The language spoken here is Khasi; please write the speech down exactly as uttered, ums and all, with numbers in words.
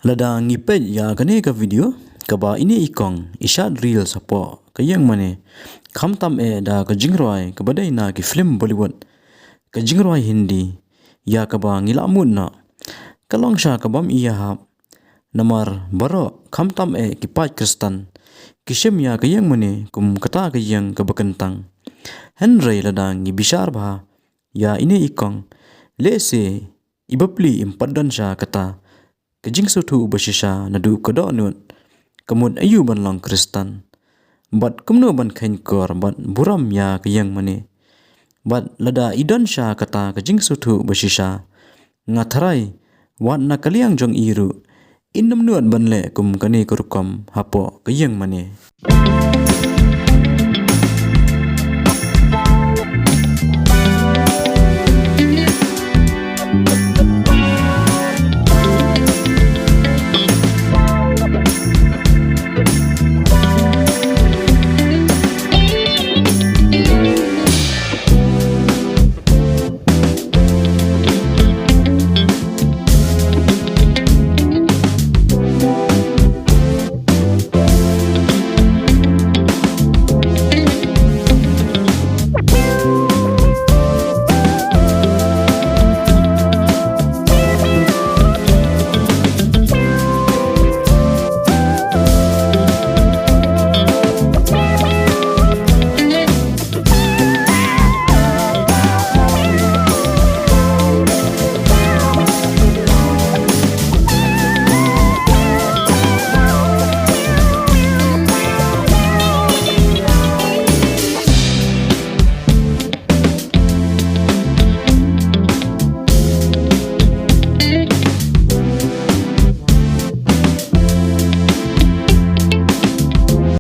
Lada ngi peit ïa kane ka video kaba ine i kong i shad reels hapoh ka ïing mane, khamtam eh da ka jingrwai kaba dei na ki film Bollywood, ka jingrwai Hindi ïa kaba ngi la mut noh, ka long sha kabam ïahap. Namar baroh khamtam eh ki paid Khristan ki shim ïa ka ïing mane kum kata ka ïing kaba kyntang. Hynrei lada ngi bishar bha ïa ine i kong, lehse i bapli im pat don sha kata ka jingsngewthuh ba shisha naduh ka dohnud, ka mut aïu ban long Khristan, bad kumno ban kheiñ kor bad burom ïa ka ïing mane. Bad lada i don sha kata ka jingsngewthuh ba shisha, nga tharai wat na ka liang jong i ruh in ym nud ban leh kum kane ka rukom hapoh ka ïing mane.